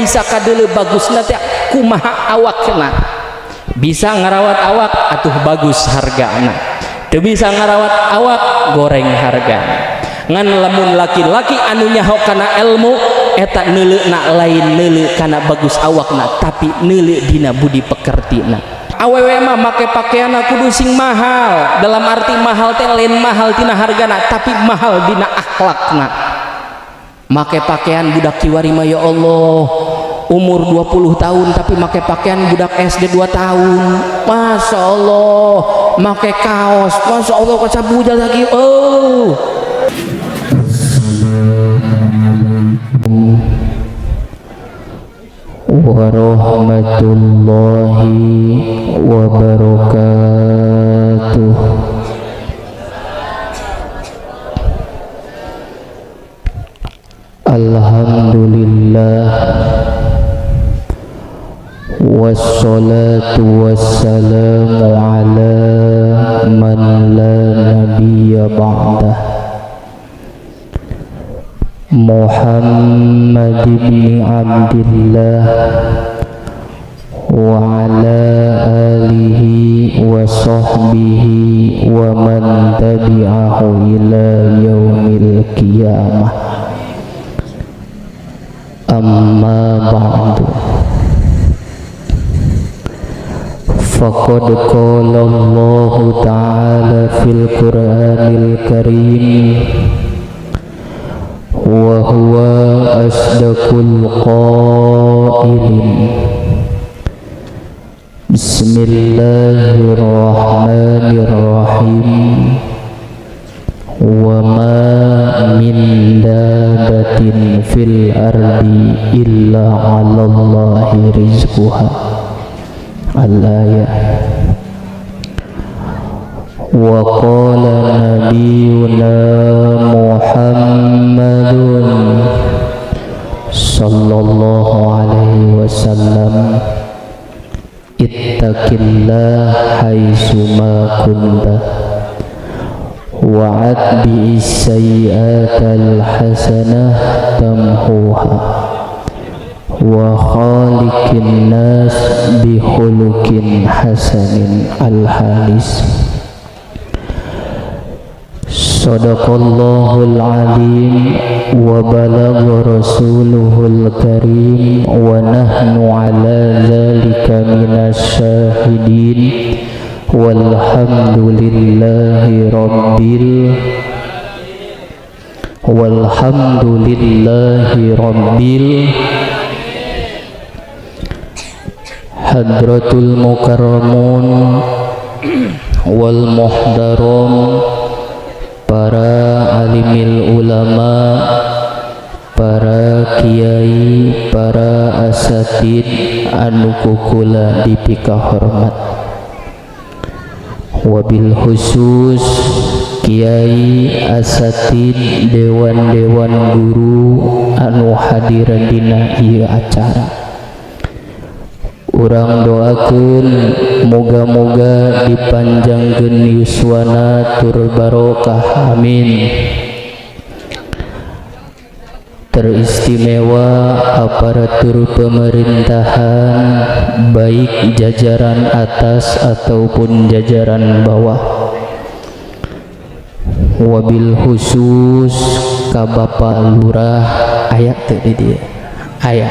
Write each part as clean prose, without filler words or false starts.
Bisa kadeuleu bagusna teh kumaha awakna. Bisa ngarawat awak atuh bagus hargana, teu bisa ngarawat awak goreng harga. Ngan lamun laki-laki anu nyaho kana ilmu eta neuleuna lain neuleu kana bagus awakna, tapi neuleu dina budi pekertina. Awewe mah make pakaianna kudu sing mahal, dalam arti mahal teh lain mahal tina hargana, tapi mahal dina akhlakna. Make pakaian budak kiwari mah, ya Allah, umur 20 tahun tapi make pakaian budak SD 2 tahun. Masya Allah, make kaos, Masya Allah, kacabuja lagi. Oh. Assalamualaikum warahmatullahi wabarakatuh. Alhamdulillah, wassalatu wassalamu ala man la nabiyya ba'dah, Muhammad ibn Abdillah wa ala alihi wa sahbihi wa man tabi'ahu ila yaumil qiyamah. Amma ba'du. Faqad qala Allahu ta'ala fil Qur'anil Karim wa huwa asdaqul qailin. Bismillahirrahmanirrahim. Wa ma min dabatin fil ardi illa 'ala Allahi rizquha. Al-ayah. Wa qala nabiyuna Muhammadun sallallahu alaihi wasallam, ittaqillah haitsuma kunta wa atbi'is sayyi'atal hasanah tamhuha wa khaliqin nas bi khuluqin hasanin. Al-hadis. Sadaqallahul azim wa balagha rasuluhul karim wa nahnu ala dzalika minasy syahidin walhamdulillahi rabbil walhamdulillahi rabbil. Hadratul mukarramun wal muhdarum, para alimil ulama, para kiai, para asatid anu kukula dipika hormat, wabil khusus kiai, asatid, dewan-dewan guru anu hadir dina ieu acara. Urang doakeun moga-moga dipanjangkeun yuswana tur barokah, amin. Teristimewa aparatur pemerintahan, baik jajaran atas ataupun jajaran bawah, wabil khusus ka Bapak Lurah. Aya teu di dieu? Aya,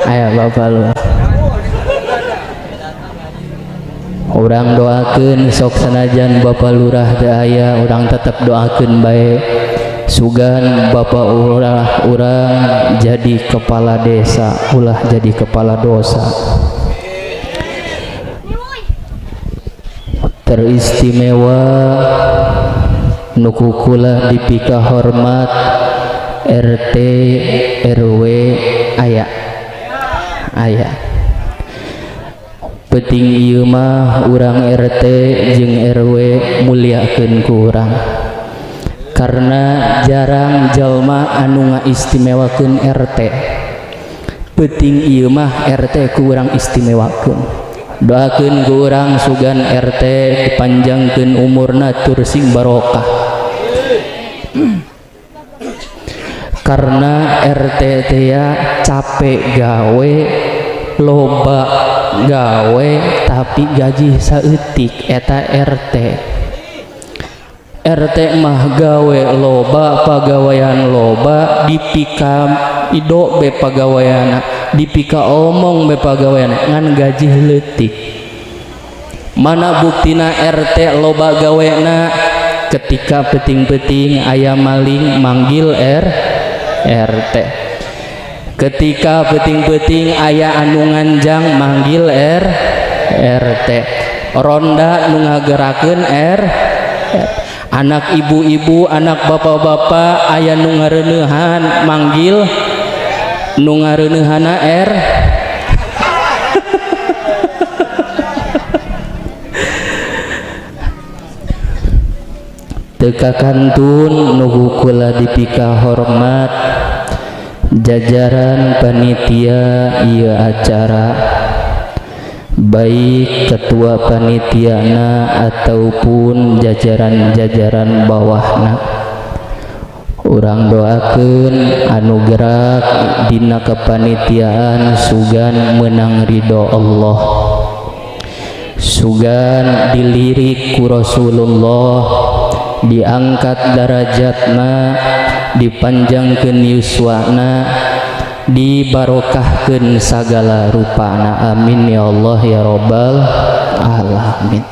aya Bapak Lurah. Urang doakeun sok sanajan Bapak Lurah teu aya, urang tetep doakeun bae, sugan Bapak Lurah urang jadi kepala desa, ulah jadi kepala dosa. Teristimewa nu kukula dipika hormat RT RW. Aya, aya. Penting ieu mah urang RT jeung RW muliakeun ku urang, karena jarang jalma anu ngaistimewakeun RT. Penting ieu mah RT ku urang istimewakeun, doakeun ku urang sugan RT dipanjangkeun umurna tur sing barokah. Karena RT teh capek gawe, loba gawe, tapi gaji saeutik. Eta RT. RT mah gawe loba, pagawean loba, dipika ido be pagawean, dipika omong be pagawean, ngan gaji leutik. Mana buktina RT loba gawena? Ketika peting-peting aya maling, manggil RT. Ketika peting-peting aya anu nganjang, manggil RT. Ronda nu ngagerakeun R, anak ibu-ibu, anak bapak-bapak aya nu ngareuneuhan, manggil nu ngareuneuhana R. Teu kakantun nu kula dipika hormat jajaran panitia ieu acara, baik ketua panitiana ataupun jajaran-jajaran bawahna. Urang doakeun anu gerak dina kepanitiaan sugan menang ridho Allah, sugan dilirik ku Rasulullah, diangkat darajatna, dipanjangkeun yuswana, dibarokahkeun sagala rupana. Amin ya Allah ya robbal alamin.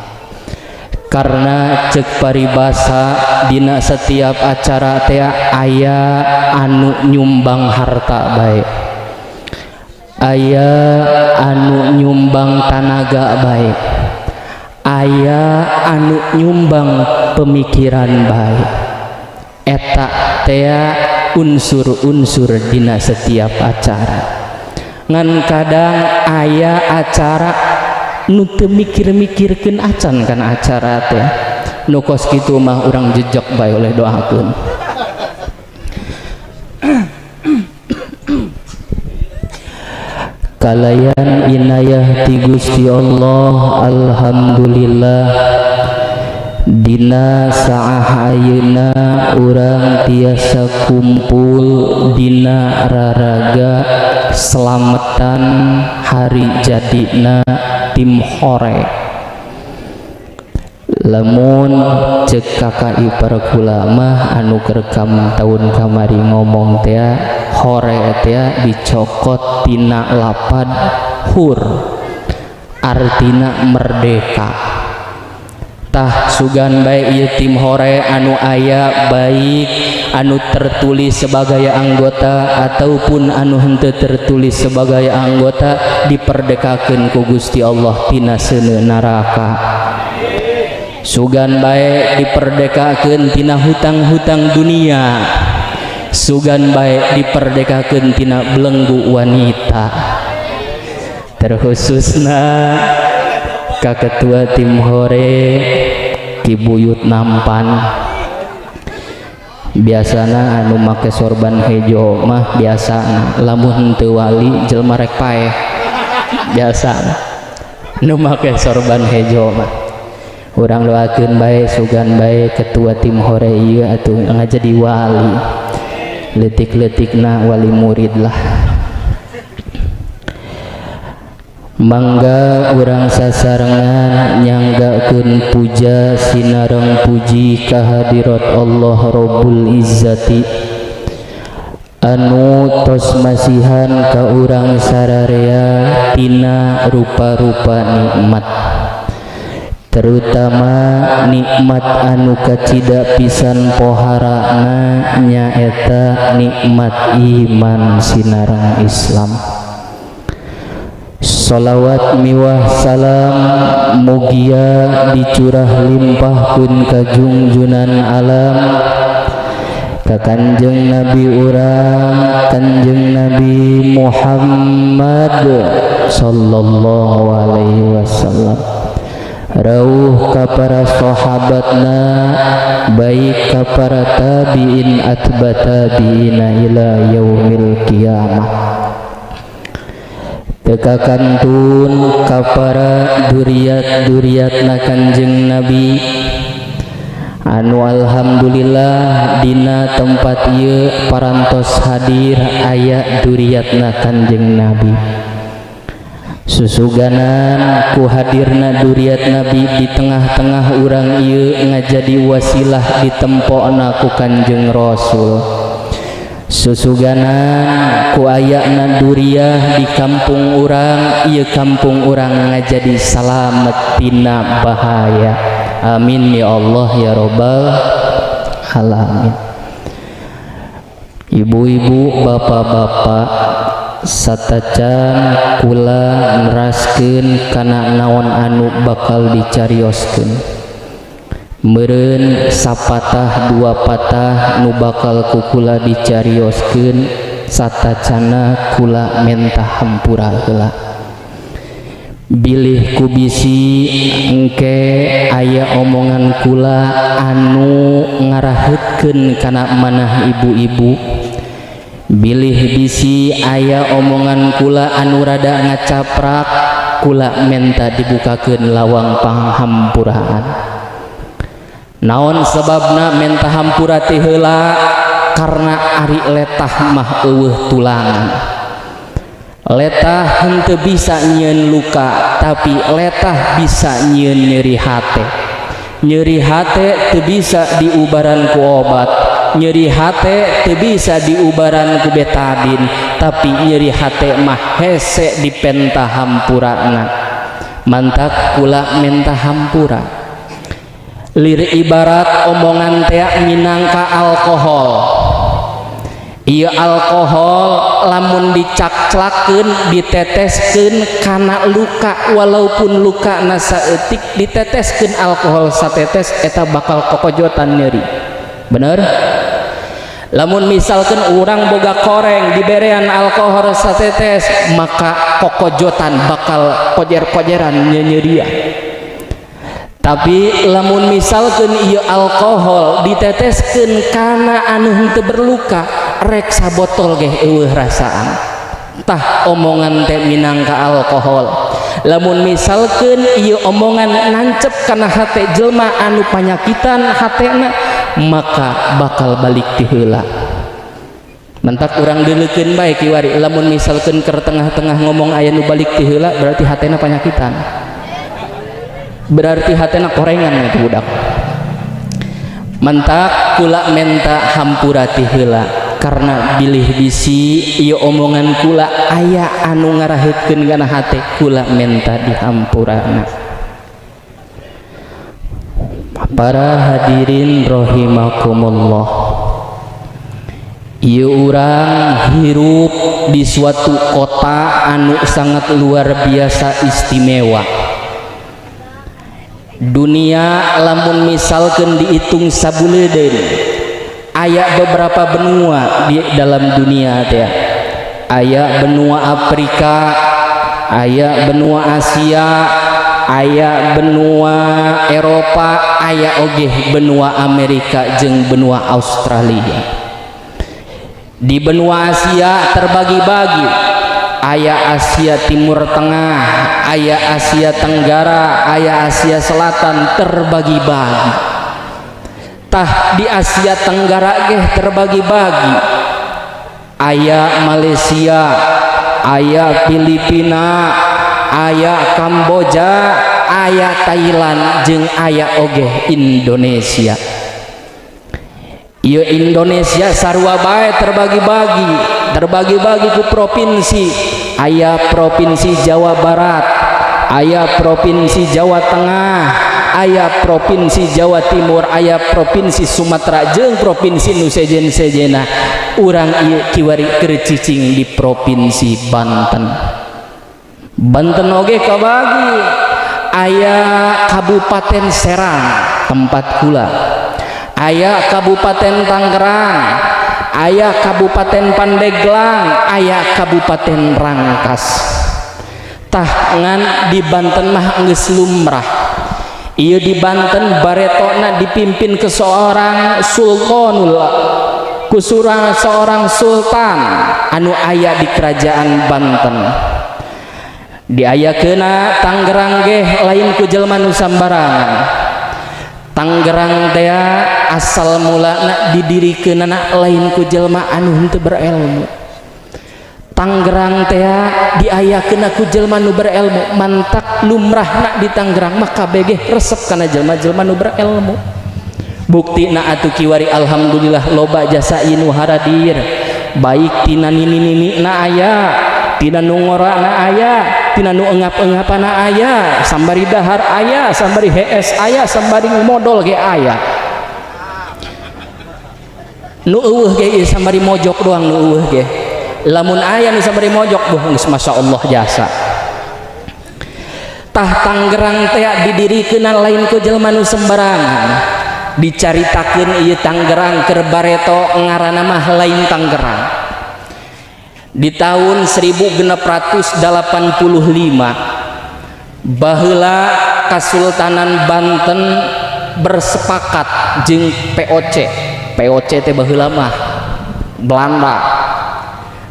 Karena cek paribasa, dina setiap acara teh aya anu nyumbang harta bae, aya anu nyumbang tanaga bae, aya anu nyumbang pemikiran bae. Eta teh unsur-unsur dina setiap acara. Ngan kadang aya acara nu teu mikir-mikirkeun acan kan acara teh, nu kos kitu mah urang jejak bae oleh doakeun. Kalayan inayah ti Gusti Allah, alhamdulillah dina saah ayeuna urang tiasa kumpul dina raraga selamatan hari jadina tim hore. Lamun cek kakak ipar kula mah anu kerekam tahun kamari ngomong teh, hore teh dicokot tina lapad hur, artina merdeka. Tah sugan bae ieu tim hore anu aya, baik anu tertulis sebagai anggota ataupun anu henteu tertulis sebagai anggota, diperdekakeun ku Gusti Allah tina seuneu neraka. Sugan bae diperdekakeun tina hutang-hutang dunia, sugan bae diperdekakeun tina belenggu wanita, terkhususna ka ketua tim hore Ki Buyut Nampan. Biasana anu make sorban hejo mah biasa lamun teu wali jelema rek paeh, biasa nu make sorban hejo mah. Urang doakeun bae sugan bae ketua tim hore ieu atuh ngajadi wali, leutik-leutikna wali murid lah. Mangga urang sasarengan nyanggakeun puja sinareng puji kahadirat Allah Rabbul Izzati anu tos masihan ka urang sararea tina rupa-rupa nikmat, terutama nikmat anu kacida pisan poharana nyaeta nikmat iman sinareng Islam. Sholawat miwah salam mugia dicurah limpahkeun ka junjunan alam, ka Kanjeng Nabi urang Kanjeng Nabi Muhammad sallallahu alaihi wasallam, rauh ka para sahabatna, baik ka para tabi'in atba tabi'ina ila yaumil qiyamah. Teka kantun ka para duriat-duriatna Kanjeng Nabi Anu alhamdulillah dina tempat ieu parantos hadir aya duriatna Kanjeng Nabi. Susuganan ku hadirna duriat Nabi di tengah-tengah urang ieu ngajadi wasilah ditempokna ku Kanjeng Rasul. Susuganan ku ayana duriah di kampung urang ieu, kampung urang ngajadi salamet tina bahaya. Amin ya Allah ya robbal alamin. Ibu-ibu, bapak-bapak, satacan kula neraskeun kana naon anu bakal dicarioskeun, meureun sapatah dua patah nu bakal ku kula dicarioskeun, satacana kula menta hampura heula, bilih ku bisi engke aya omongan kula anu ngaraheutkeun kana manah ibu-ibu, bilih bisi aya omongan kula anu rada ngacaprak, kula menta dibukakeun lawang panghampuraan. Naon sebabna menta hampura ti heula? Karena ari letah mah euweuh tulangan. Letah henteu bisa nyieun luka, tapi letah bisa nyieun nyeri hate. Nyeri hate teu bisa diubaran ku obat, nyeri hate teu bisa diubaran ku Betadin, tapi nyeri hate mah hese dipenta hampurana. Mantak kula menta hampura. Lir ibarat omongan teh minangka alkohol. Ieu alkohol lamun dicakclakeun, diteteskeun kana luka, walaupun luka na saeutik, diteteskeun alkohol satetes, eta bakal kokojotan nyeri. Bener? Lamun misalkan urang boga koreng, diberean alkohol satetes, maka kokojotan, bakal kojer-kojeran nyenyerian. Tapi lamun misalkan ieu alkohol diteteskeun kana anu henteu berluka, rek sabotol ge euweuh rasaan. Tah, omongan teh minangka alkohol. Lamun misalkan ieu omongan nancep kana hate jelma anu panyakitan hatena, maka bakal balik ti heula. Mantak urang deuleukeun bae kiwari. Lamun misalkan keur tengah-tengah ngomong aya nu balik ti heula, berarti hatena panyakitan, berarti hatena korengan itu budak. Mantak kula menta hampura ti heula karena bilih bisi ieu omongan kula aya anu ngaraheutkeun kana hate, kula menta dihampurana. Para hadirin rahimakumullah, ieu urang hirup di suatu kota anu sangat luar biasa istimewa. Dunia lamun misalkan dihitung sabuleuden, aya beberapa benua di dalam dunia teh. Aya benua Afrika, aya benua Asia, aya benua Eropa, aya oge benua Amerika jeung benua Australia. Di benua Asia terbagi-bagi, aya Asia Timur Tengah, aya Asia Tenggara, aya Asia Selatan, terbagi-bagi. Tah, di Asia Tenggara ge terbagi-bagi, aya Malaysia, aya Filipina, aya Kamboja, aya Thailand, jeung aya oge Indonesia. Ieu Indonesia sarua bae terbagi-bagi, terbagi-bagi ku provinsi. Aya provinsi Jawa Barat, aya provinsi Jawa Tengah, aya provinsi Jawa Timur, aya provinsi Sumatera jeung provinsi nu sejen-sejena. Urang ieu kiwari keur cicing di provinsi Banten. Banten oge kabagi, aya Kabupaten Serang tempat kula, aya Kabupaten Tangerang, aya Kabupaten Pandeglang, aya Kabupaten Rangkas. Tah, ngan di Banten mah geus lumrah. Ieu di Banten baretona dipimpin ke seorang sultanul, ku seorang sultan anu aya di kerajaan Banten. Diayakeuna Tangerang ge lain ku jelema nu sambarangan. Tangerang teh asal mulana didirikeunana lain ku jelma anu henteu berilmu. Tangerang teh diayakeun ku jelma nu berilmu. Mantak lumrahna di Tangerang mah kabeh resep kana jelma-jelma nu berilmu. Buktina atuh kiwari, alhamdulillah, loba jasa nu haradir, baik tina nini-nini na aya, tina nu ngora na aya, tina nu engap-engapana aya, sambari dahar aya, sambari hees aya, sambari modol ge aya. Nu euweuh ge ieu sambari mojok doang nu euweuh ge. Lamun aya nu sambari mojok, buh, geus masyaallah jasa. Tah, Tangerang teh didirikeun lain ku jelema nu sembarangan. Dicaritakeun ieu Tangerang keur bareto ngaranna mah lain Tangerang. Di tahun 1685 baheula Kasultanan Banten bersepakat jeung POC. POC teh baheula mah Belanda.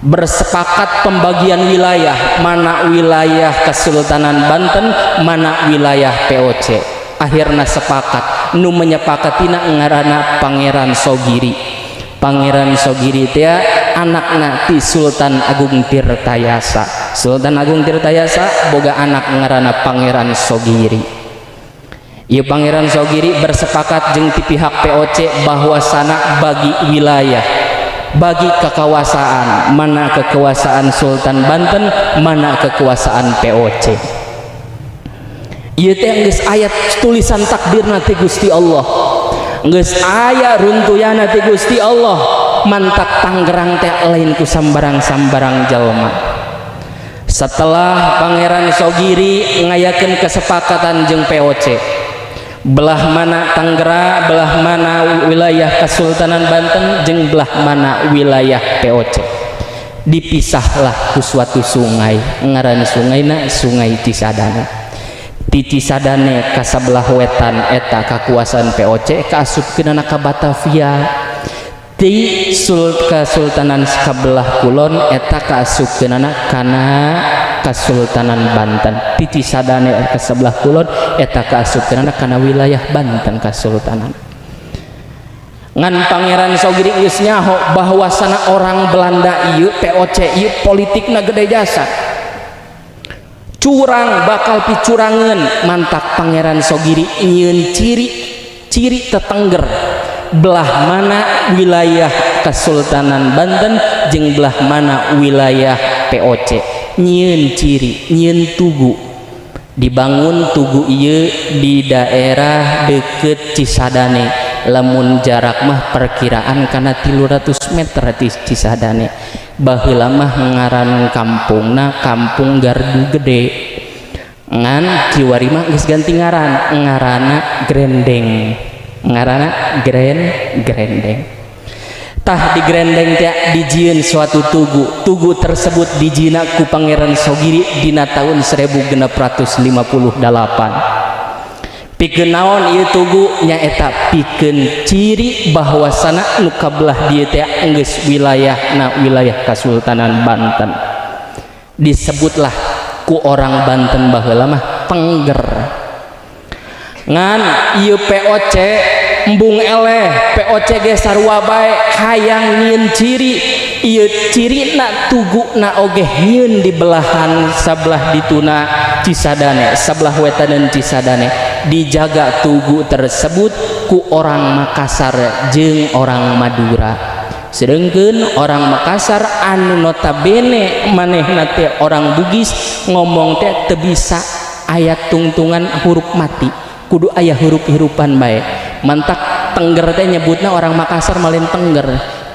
Bersepakat pembagian wilayah, mana wilayah Kesultanan Banten, mana wilayah POC. Akhirnya sepakat. Nu menyepakatina ngaranna Pangeran Sogiri. Pangeran Sogiri teh anakna ti Sultan Agung Tirtayasa. Sultan Agung Tirtayasa boga anak ngaranna Pangeran Sogiri. Ieu Pangeran Sogiri bersepakat jeung ti pihak POC bahwasana bagi wilayah, bagi kekuasaan, mana kekuasaan Sultan Banten, mana kekuasaan POC. Ieu teh geus aya tulisan takdirna ti Gusti Allah, geus aya runtuyana ti Gusti Allah. Mantak Tangerang teh lain ku sambarang-sambarang jalma. Setelah Pangeran Sogiri ngayakeun kesepakatan jeung POC, belah mana Tangerang, belah mana wilayah Kesultanan Banten jeung belah mana wilayah POC, dipisahlah ku suatu sungai. Ngaran sungaina Sungai Cisadane. Ti Cisadane ka sabelah wetan eta kakuasaan POC, kaasupkeunana ka Batavia. Ti Kesultanan kabelah kulon eta kaasupkeunana kana Kasultanan Banten. Ti Cisadane ka sebelah kulon eta kaasupkeunana kana wilayah Banten Kasultanan. Ngan Pangeran Sogiri geus nyaho bahwasana orang Belanda ieu, POC ieu, politikna gede jasa, curang, bakal picurangan. Mantak Pangeran Sogiri nyieun ciri, ciri tetengger, belah mana wilayah Kesultanan Banten jeung belah mana wilayah POC. Nyieun ciri, nyieun tugu. Dibangun tugu ieu di daerah deket Cisadane. Lamun jarak mah perkiraan kana 300 meter di Cisadane. Baheula mah ngaran kampungna Kampung Gardu Gede, ngan kiwari mah geus ganti ngaran, ngaranna Grendeng, ngaranna Grendeng. Tah, di Grendeng teh dijieun suatu tugu. Tugu tersebut dijieunna ku Pangeran Sogiri dina tahun 1658. Pikeun naon ieu tugu? Nyaeta pikeun ciri bahwasana nu kabelah dieu teh geus wilayahna wilayah Kasultanan Banten. Disebutlah ku orang Banten baheula mah Tengger. Ngan ieu POC embung eleh. POC ge sarua bae, hayang nyieun ciri. Ieu cirina tuguna oge nyieun di belahan sabelah dituna Cisadane, sebelah wetaneun Cisadane. Dijaga tugu tersebut ku orang Makassar jeung orang Madura. Sedangkan orang Makassar anu notabene manehna teh orang Bugis, ngomong teh teu bisa aya tungtungan huruf mati, kudu aya huruf-hurupan bae. Mantak Tengger teh nyebutna orang Makassar malin Tengger,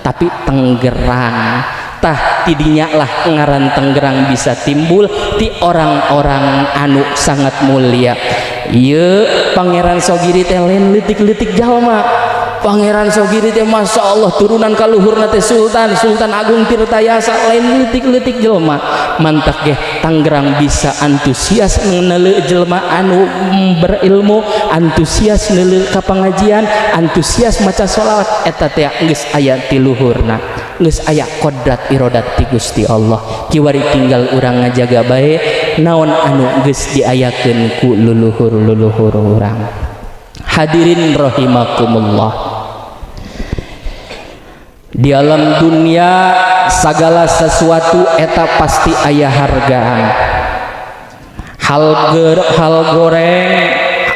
tapi Tenggerang. Tah, tidinya lah ngaran Tenggerang bisa timbul ti orang-orang anu sangat mulia. Ieu Pangeran Sogiri teh lain leutik-leutik jalma. Pangeran Sogiri teh masya Allah, turunan kaluhurna teh Sultan Sultan Agung Tirtayasa, lain leutik-leutik jelma. Mantak ge Tangerang bisa antusias neuleu jelma anu berilmu, antusias neuleu ka pangajian, antusias maca sholawat. Eta teh geus aya ti luhurna, geus aya kodrat irodat ti Gusti Allah. Kiwari tinggal urang ngajaga bae naon anu geus diayakeun ku luluhur-luluhur urang. Hadirin rahimakumullah, di alam dunia segala sesuatu eta pasti aya hargaan. Hal goreng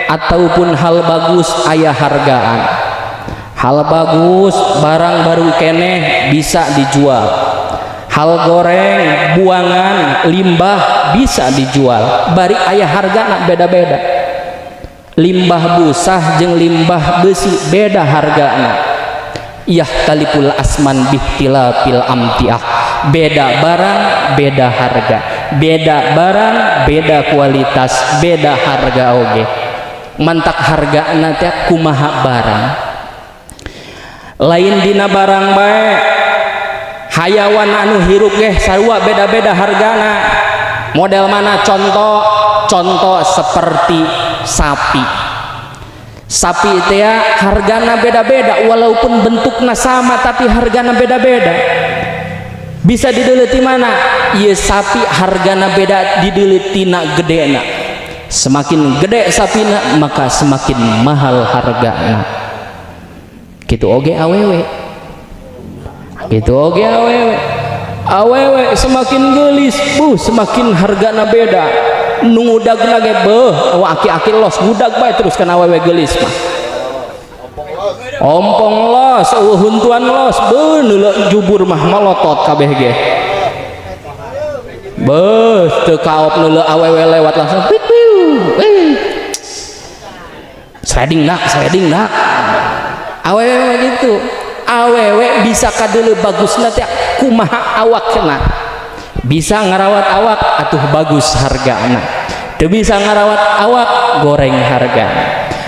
ataupun hal bagus aya hargaan. Hal bagus, barang baru keneh, bisa dijual. Hal goreng, buangan, limbah bisa dijual, bari aya harga beda-beda. Limbah busah jeung limbah besi beda hargana. Yakhtaliful azman biikhtilafil amtiah. Beda barang beda harga, beda barang beda kualitas, beda harga oge. Mantak harga nanti kumaha barang. Lain dina barang bae, hayawan anu hirup ge sarua beda-beda hargana. Model mana? Contoh, contoh seperti sapi. Sapi itu ya hargana beda-beda, walaupun bentuknya sama tapi hargana beda-beda. Bisa dideuleu ti mana? Ieu sapi hargana beda dideuleu tina gedena. Semakin gede sapina, maka semakin mahal hargana. Gitu oge awewe, gitu oge awewe. Awewe semakin gelis, buh, semakin hargana beda. Nu ngudagna ge beuh, wah, aki-aki los ngudag bae terus kana awewe gelis mah. Ompong los, euweuh huntuan los, beuh, neuleu jubur mah malotot kabeh ge. Beuh, teu kaop neuleu awewe lewat langsung piu piu. Eh. Sliding nak, sliding nak. Awewe gitu. Awewe bisa kadeuleu bagusna teh kumaha awakna. Bisa ngarawat awak atuh bagus hargana, teu bisa ngarawat awak goreng harga.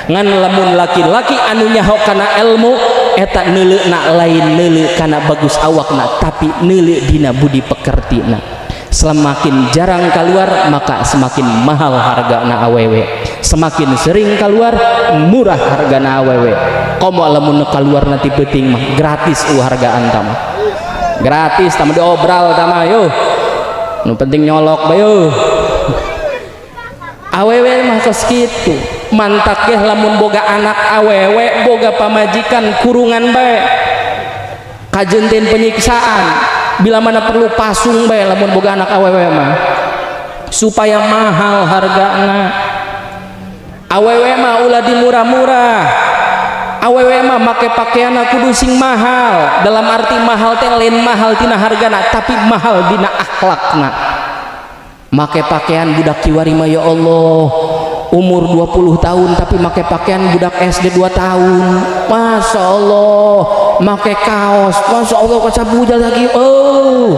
Ngan lamun laki-laki anu nyaho kana ilmu eta neuleuna lain neuleu kana bagus awakna, tapi neuleu dina budi pekertina. Semakin jarang keluar, maka semakin mahal hargana awewe. Semakin sering keluar, murah hargana awewe. Komo lamun keluar nanti penting mah gratis hargaan tama, gratis tama, diobral tama. Yo, nu penting nyolok bae. Awewe mah kos kitu. Mantak ge lamun boga anak awewe, boga pamajikan, kurungan bae, kajentin penyiksaan. Bila mana perlu pasung bae lamun boga anak awewe mah, supaya mahal hargana. Awewe mah ulah dimurah-murah. Awewe mah make pakaian kudu sing mahal. Dalam arti mahal teh lain mahal tina hargana, tapi mahal dina akhlakna. Make pakaian budak kiwari mah, ya Allah, umur 20 tahun tapi make pakaian budak SD 2 tahun. Masya Allah, make kaos, Masya Allah, kaca bujal lagi. Oh,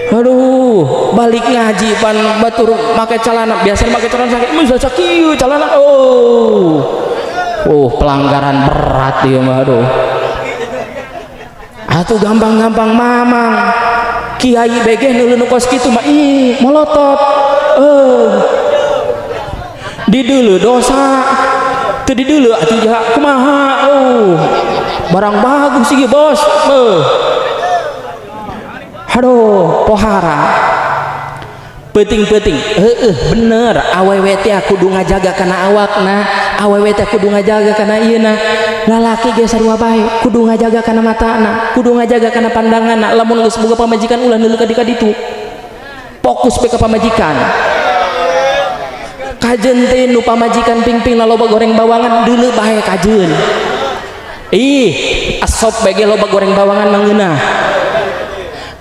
aduh, balik ngaji pan batur make celana biasa, make celana sakit bisa sakieu celana. Oh, oh, pelanggaran berat dia mah. Aduh, atuh gampang-gampang mamang kiai bege neuleu nu kos kitu mah, ih, molotot. Eh, dideuleu dosa, teu dideuleu atuh jaha kumaha. Oh, barang bagus sih, bos. Eh, aduh, pohara peuting-peuting. Heeh, bener, awewe teh kudu ngajaga kana awakna, awewe teh kudu ngajaga kana ieuna. Lalaki ge sarua bae, kudu ngajaga kana matana, kudu ngajaga kana pandanganna. Lamun geus boga pamajikan, ulah neuleu ka ditu, fokus bae ka pamajikan. Kajeun teh nu pamajikan pingping loba goreng bawangan, deuleu bae kajeun. Ih, asop bae ge loba goreng bawangan mah ngeunah,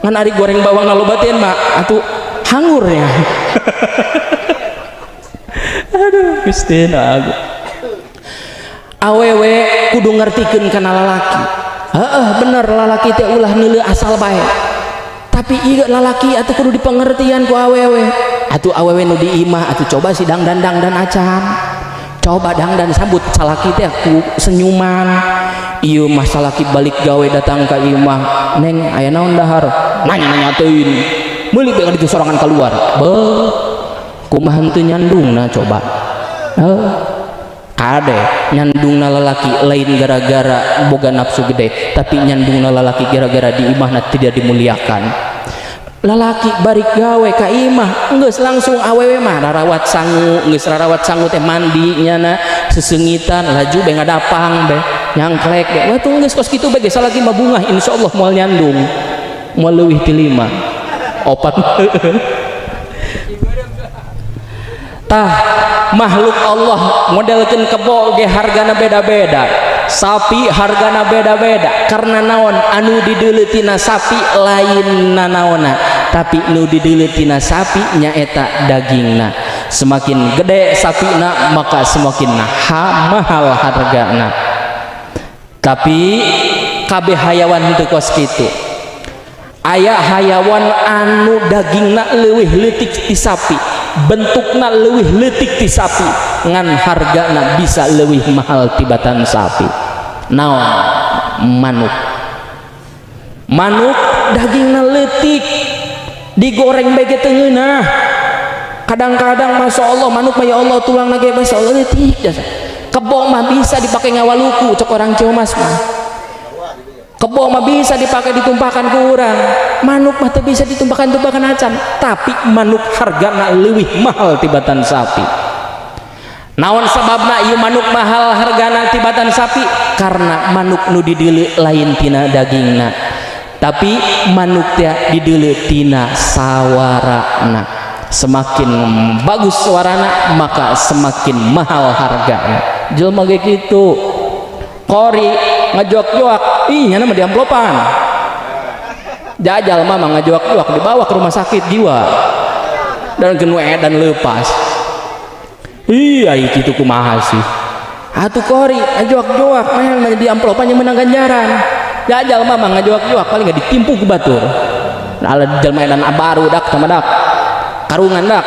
ngan ari goreng bawang loba teh mah atuh hangurnya. Aduh, Gusti agung. Awewe kudu ngertikeun kana lalaki. Heeh, bener, lalaki teh ulah neuleu asal bae, tapi ieu lalaki atuh kudu dipengertian ku awewe. Atuh awewe nu di imah atuh coba si dangdan dangdan acan, coba dangdan sambut salaki teh ku senyuman. Ieu mah salaki balik gawe datang ka imah, "Neng, aya naon dahar?" Nanya nanya teuing, meuli bae itu sorangan keluar. Beuh, kumaha henteu nyandungna coba? Heuh, kade nyandungna lalaki lain gara-gara boga nafsu gede, tapi nyandungna lalaki gara-gara di imahna tidak dimuliakan. Lalaki balik gawe ka imah, geus langsung awewe mah rarawat sangu. Geus rarawat sangu teh, mandi nyana, sesengitan, laju be, ngadapang be, nyangklek be. Wah, tuh geus kos kitu be ge salaki mah bungah, insyaallah moal nyandung, moal leuwih ti lima opat. Tah, makhluk Allah modelkeun kebo ge hargana beda-beda, sapi hargana beda-beda. Karena naon? Anu dideuleu tina sapi lain nanaona, tapi nu dideuleu tina sapi nyaeta dagingna. Semakin gede sapina, maka semakin mahal hargana. Tapi kabeh hayawan teu kos kitu. Aya hayawan anu dagingna leuwih leutik ti sapi, bentukna leuwih leutik ti sapi, ngan hargana bisa leuwih mahal tibatan sapi. Naon? Manuk. Manuk dagingna leutik, digoreng bae teu ngeunah. Kadang-kadang, masya Allah, manuk mah, ya Allah, tulang ge, masya Allah, leutik jasa. Kebo mah bisa dipakai ngawaluku, cek orang Ciomas mah. Kebo mah bisa dipakai ditumpahkan ke urang. Manuk mah teu bisa ditumpahkan-tumpahkan acan, tapi manuk hargana leuwih mahal tibatan sapi. Naon sababna ieu manuk mahal hargana tibatan sapi? Karena manuk nu dideuleu lain tina dagingna, tapi manuk teh dideuleu tina sawarana. Semakin bagus suarana, maka semakin mahal hargana. Jelema ge kitu. Qori ngajuak-juak, ih, nyana mah diamplopan. Jajal mama ngajuak-juak, dibawa ke rumah sakit jiwa dan kenu edan lepas. Iya, itu kumaha sih atuh? Qori ngajuak-juak mah di amplopan yang menang ganjaran. Jajal mama ngajuak-juak, paling nggak ditimpu ke batur. Ala jelema edan baru dak sama dak karungan dak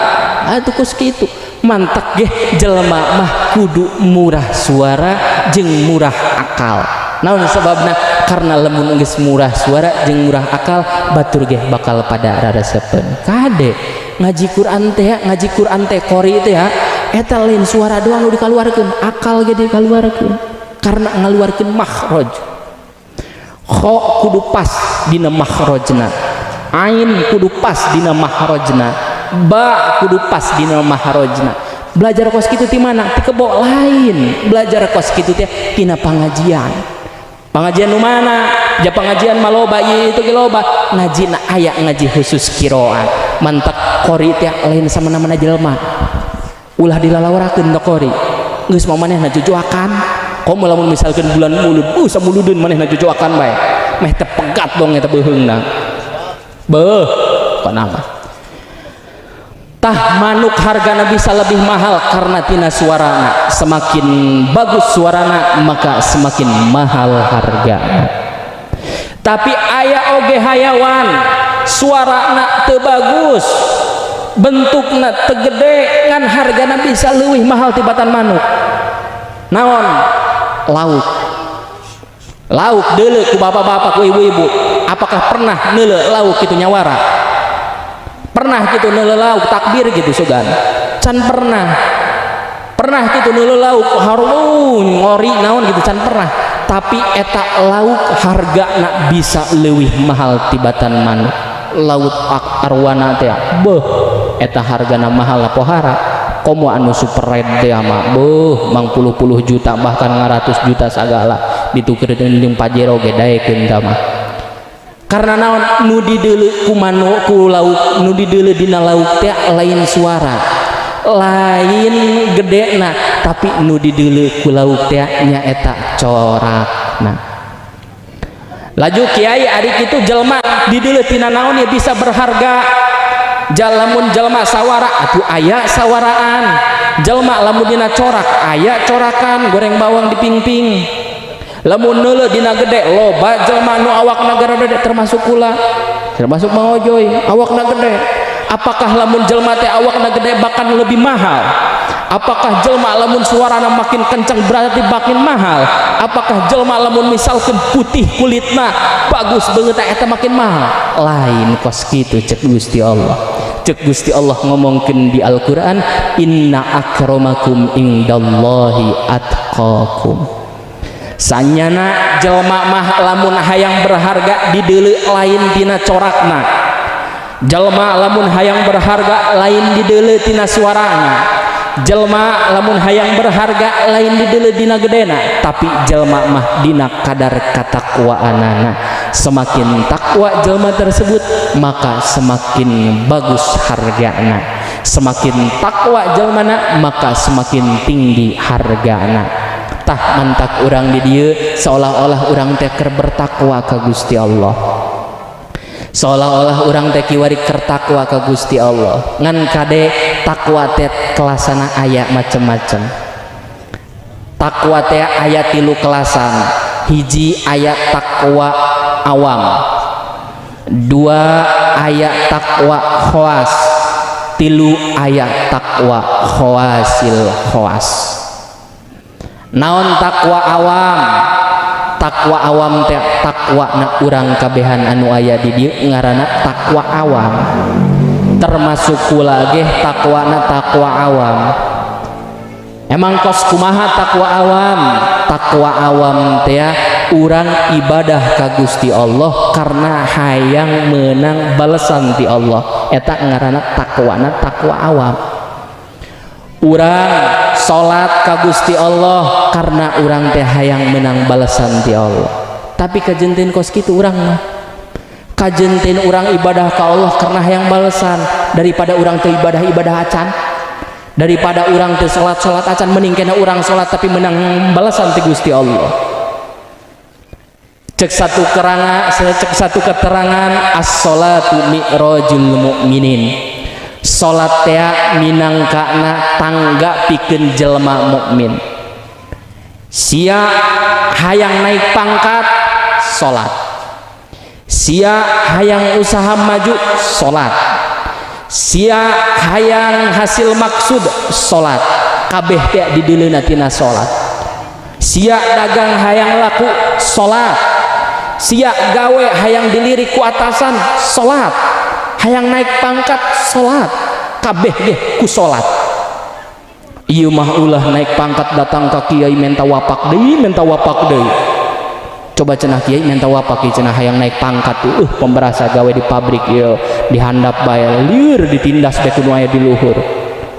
atuh kos kitu. Mantak ge jelema mah kudu murah suara jeung murah akal. Naon sebabna? Karena lamun geus murah suara jeung murah akal, batur ge bakal pada rarasepeun. Kade ngaji Quran teh, ngaji Quran teh, qori teh ya, eta lain suara doang nu dikaluarkeun, akal ge dikaluarkeun, karena ngaluarkeun makhraj. Kho kudu pas dina makhrajna, ain kudu pas dina makhrajna, ba kudu pas dina makhrajna. Belajar kos kitu ti mana? Ti kebo lain. Belajar kos kitu teh tina pengajian. Pengajian nu mana? Ja pengajian mah loba ieu itu ge loba ngaji na, aya ngaji khusus qiraat. Mantak qori teh lain samana-mana jelema. Ulah dilalawarakeun da qori geus mah manehna jujuakan. Komo lamun misalkeun bulan mulud, samuludeun manehna jujuakan bae, meh teu pegat dong eta beuheungna. Beuh, kana mah. Tah, manuk hargana bisa lebih mahal karena tina suarana. Semakin bagus suarana, maka semakin mahal harga. Tapi aya oge hayawan suarana teu bagus, bentukna teu gede, ngan hargana bisa leuwih mahal tibatan manuk. Naon? Lauk. Lauk deuleu ku bapak-bapak, ku ibu-ibu. Apakah pernah neuleu lauk itu nyawara? Pernah gitu neuleu lauk takbir gitu sugan? Can pernah. Pernah gitu neuleu lauk harun ngori naon gitu? Can pernah. Tapi eta lauk hargana bisa leuwih mahal tibatan manuk. Laut arwana teh, beuh, eta hargana mahal pohara. Komo anu super red teh mah, beuh, mang puluh-puluh juta, bahkan ngaratus juta sagala. Ditukeurkeun jeung Pajero ge daekeun tah mah. Karena naon? Nu dideuleu ku manuk, ku lauk, nu dideuleu dina lauk teh lain suara, lain gedena, tapi nu dideuleu ku lauk teh nyaeta corakna. Laju kiai, ari kitu jelema dideuleu tina naon ya bisa berharga? Lamun jelema sawara atuh aya sawaraan. Jelema lamun dina corak, aya corakan, goreng bawang di ping-ping. Lamun neuleu dina gede, loba jelema nu awakna gede, termasuk kula, termasuk Mang Ojoy, awakna gede. Apakah lamun jelema teh awakna gede bahkan lebih mahal? Apakah jelma lamun suarana makin kencang berarti makin mahal? Apakah jelma lamun misalkan putih kulitna, bagus banget, eta makin mahal? Lain kos kitu cek Gusti Allah. Cek Gusti Allah ngomongkeun di Al-Qur'an, inna akramakum indallahi atqakum. Sanyana jelma mah lamun hayang berharga, dideuleu lain tina corakna, Jelma lamun hayang berharga lain dideuleu tina suarana, jelma lamun hayang berharga lain dideuleu dina gedena, tapi jelma mah dina kadar katakwaanana. Semakin takwa jelma tersebut, maka semakin bagus hargana. Semakin takwa jelmana, maka semakin tinggi hargana. Tah, mantak urang di dieu seolah-olah urang teh keur bertakwa ka Gusti Allah, seolah-olah urang teh kiwari keur takwa ka Gusti Allah. Ngan kade, takwa teh kelasana aya macem-macem. Takwa teh aya tilu kelasan. Hiji, aya takwa awam. Dua, aya takwa khawas. Tilu, aya takwa khawasil khawas. Naon takwa awam? Takwa awam teh takwa na urang kabehan anu aya di dieu ngaranna takwa awam, termasuk kula ge takwa na takwa awam. Emang kos kumaha takwa awam? Takwa awam teh urang ibadah ka Gusti Allah karena hayang menang balesan ti Allah, eta ngaranna takwana takwa awam. Urang salat ka Gusti Allah karena urang teh hayang menang balesan ti Allah. Tapi kajentin kos kitu urang mah, kajentin urang ibadah ka Allah karena hayang balesan. Daripada urang teh ibadah-ibadah acan, daripada urang teh salat-salat acan, mending kena urang salat tapi menang balesan ti Gusti Allah. Cek satu kerangan, cek satu keterangan, as-salatu mi'rajul mukminin. Salat teh minangkana tangga pikeun jelema mukmin. Sia hayang naik pangkat, salat. Sia hayang usaha maju, salat. Sia hayang hasil maksud, salat. Kabeh teh dideuleuna tina salat. Sia dagang hayang laku, salat. Sia gawe hayang dilirik ku atasan, salat. Hayang naik pangkat, salat. Kabeh ge ku salat. Ieu mah ulah naik pangkat datang ka kiai minta wapak deui, minta wapak deui. Coba cenah kiai minta wapak ieu cenah hayang naik pangkat tuh. Pemberasa gawe di pabrik ieu dihandap bae, lieur ditindas bae ku nu aya di luhur.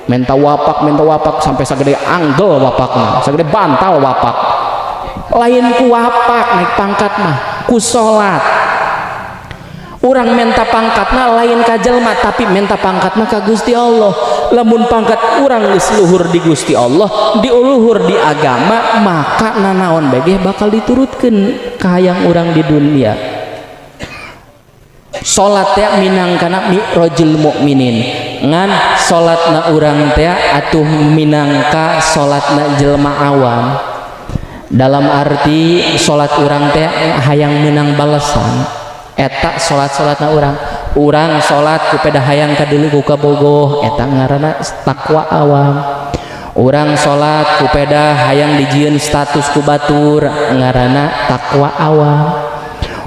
Minta wapak, minta wapak sampai sagede anggel wapakna, sagede bantal wapak. Lain ku wapak naik pangkat mah, ku salat. Urang minta pangkatna lain ka jelma, tapi minta pangkatna ka Gusti Allah. Lamun pangkat urang geus luhur di Gusti Allah, diuluhur di agama, maka nanaon bae bakal diturutkeun kahayang urang di dunia. Salat teh minangkana mi'rajul mukminin. Ngan salatna urang teh atuh minangka salatna jelema awam, dalam arti salat urang teh hayang menang balesan. Eta salat-salatna urang. Urang salat ku peda hayang kadeuleu ku kabogoh, eta ngaranna takwa awam. Urang salat ku peda hayang dijieun status ku batur, ngaranna takwa awam.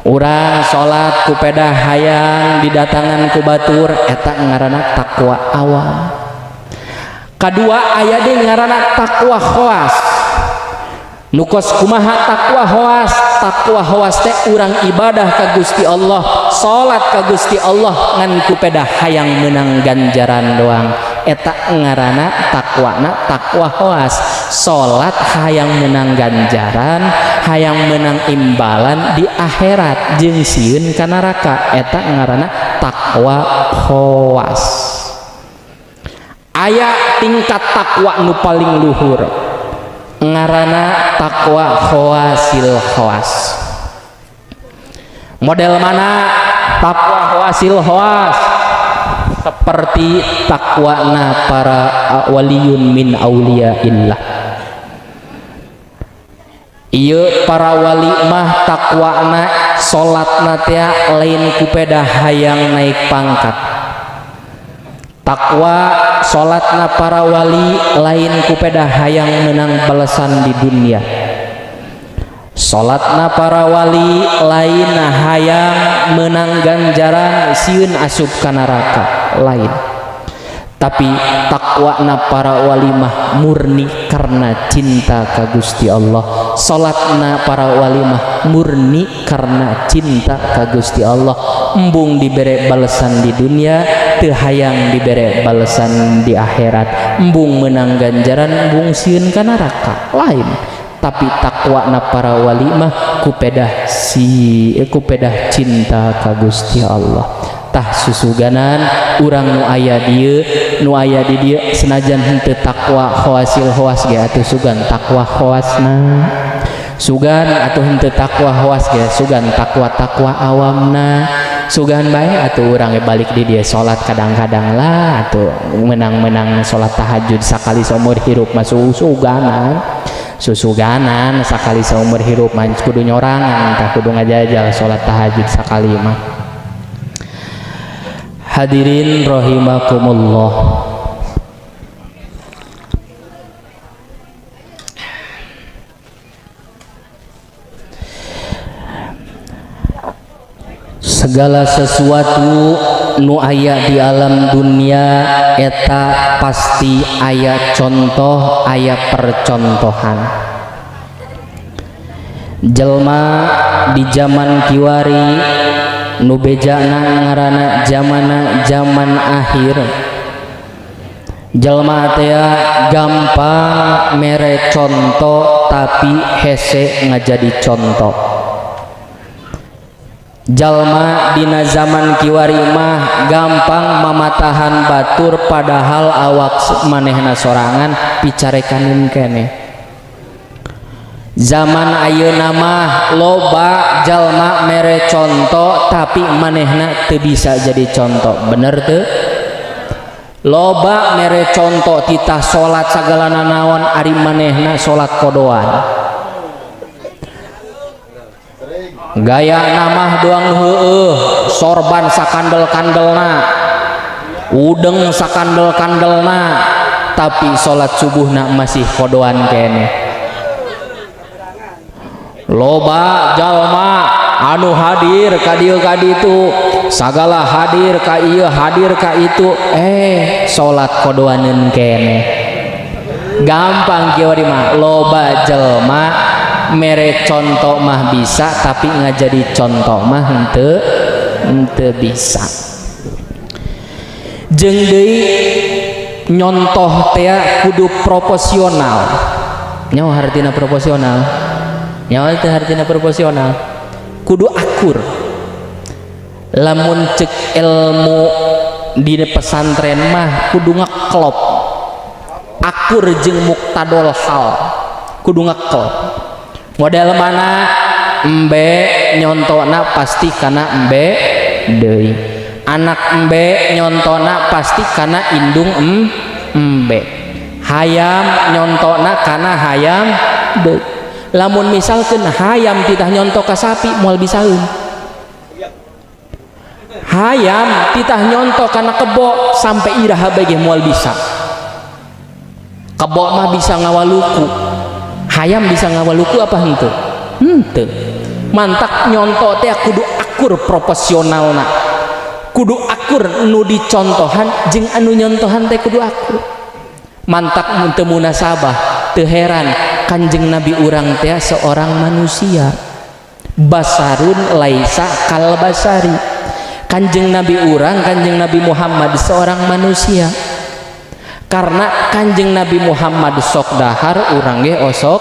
Urang salat ku peda hayang didatangan ku batur, eta ngaranna takwa awam. Kadua, aya deui ngaranna takwa khawas. Nu kos kumaha takwa khawas? Takwa khawas teh urang ibadah ka Gusti Allah, salat ka Gusti Allah ngan ku peda hayang menang ganjaran doang, eta ngaranna takwana takwa khawas. Salat hayang menang ganjaran, hayang menang imbalan di akhirat jeung sieun ka neraka, eta ngaranna takwa khawas. Aya tingkat takwa nu paling luhur, ngaranna takwa khawasil khawas. Model mana takwa khawasil khawas? Seperti takwana para waliyun min auliyaillah. Ieu para wali mah takwana salatna teh lain kupeda hayang naik pangkat. Takwa salatna para wali lain kupeda hayang menang balasan di dunia. Salatna para wali lain hayang menang ganjaran sieun asup ka neraka, lain. Tapi takwana para wali mah murni karena cinta ka Gusti Allah. Salatna para wali mah murni karena cinta ka Gusti Allah. Embung dibere balesan di dunia, teu hayang dibere balesan di akhirat. Embung menang ganjaran, embung sieun ka neraka. Lain. Tapi takwana para wali mah kupedah cinta ka Gusti Allah. Tah susuganan urang nu aya dieu, nu aya di dieu senajan henteu takwa khawasil khawas ge atuh sugan takwa khawasna. Sugan atuh henteu takwa khawas ge sugan takwa-takwa awamna. Sugan bae atuh urang ge balik di dieu salat kadang-kadang lah atuh menang-menang salat tahajud sakali saumur hirup mah susuganan. Susuganan sakali saumur hirup mah kudu nyorangan tah kudu ngajajal salat tahajud sakali mah. Hadirin rahimakumullah. Segala sesuatu nu aya di alam dunia eta pasti aya contoh, aya percontohan. Jelma di zaman kiwari nu bejana ngaranna zamana zaman akhir. Jelma teh gampang mere contoh tapi hese ngajadi contoh. Jalma dina zaman kiwari mah gampang mamatahan batur padahal awak manehna sorangan picarekanin keneh. Zaman ayeuna mah loba jalma mere contoh tapi manehna teu bisa jadi contoh. Bener teu? Loba mere contoh titah salat sagala nanaon ari manehna salat kodoan. Gaya namah doang heueuh, sorban sakandel-kandelna, udeng sakandel-kandelna, tapi salat subuhna masih kodoan keneh. Loba jalma anu hadir ka dieu ka ditu, sagala hadir ka ieu hadir ka itu, salat kodoaneun keneh. Gampang kieu mah, loba jelma mere contoh mah bisa tapi ngajadi contoh mah henteu bisa. Jeung deui nyontoh teh kudu proporsional. Nyawa hartina proporsional? Nyawa teh hartina proporsional? Kudu akur. Lamun cek ilmu di pesantren mah kudu ngeklop. Akur jeung muktadol hal. Kudu ngeklop. Model mana embe nyontona pasti kana embe deui. Anak embe nyontona pasti kana indung embe. Hayam nyontona kana hayam deui. Lamun misalkeun hayam titah nyonto ka sapi moal bisaeun. Hayam titah nyonto kana kebo sampai iraha bae ge moal bisa. Kebo mah bisa ngawaluku. Hayam bisa ngawaluku apa henteu? Henteu. Mantak nyonto teh kudu akur proporsionalna. Kudu akur nu dicontohan jeung anu nyontohan teh kudu akur. Mantak mun teu munasabah, teu heran Kanjeng Nabi urang teh seorang manusia. Basarun laisa kal basari. Kanjeng Nabi urang, Kanjeng Nabi Muhammad seorang manusia. Karena Kanjeng Nabi Muhammad sok dahar, urang ge osok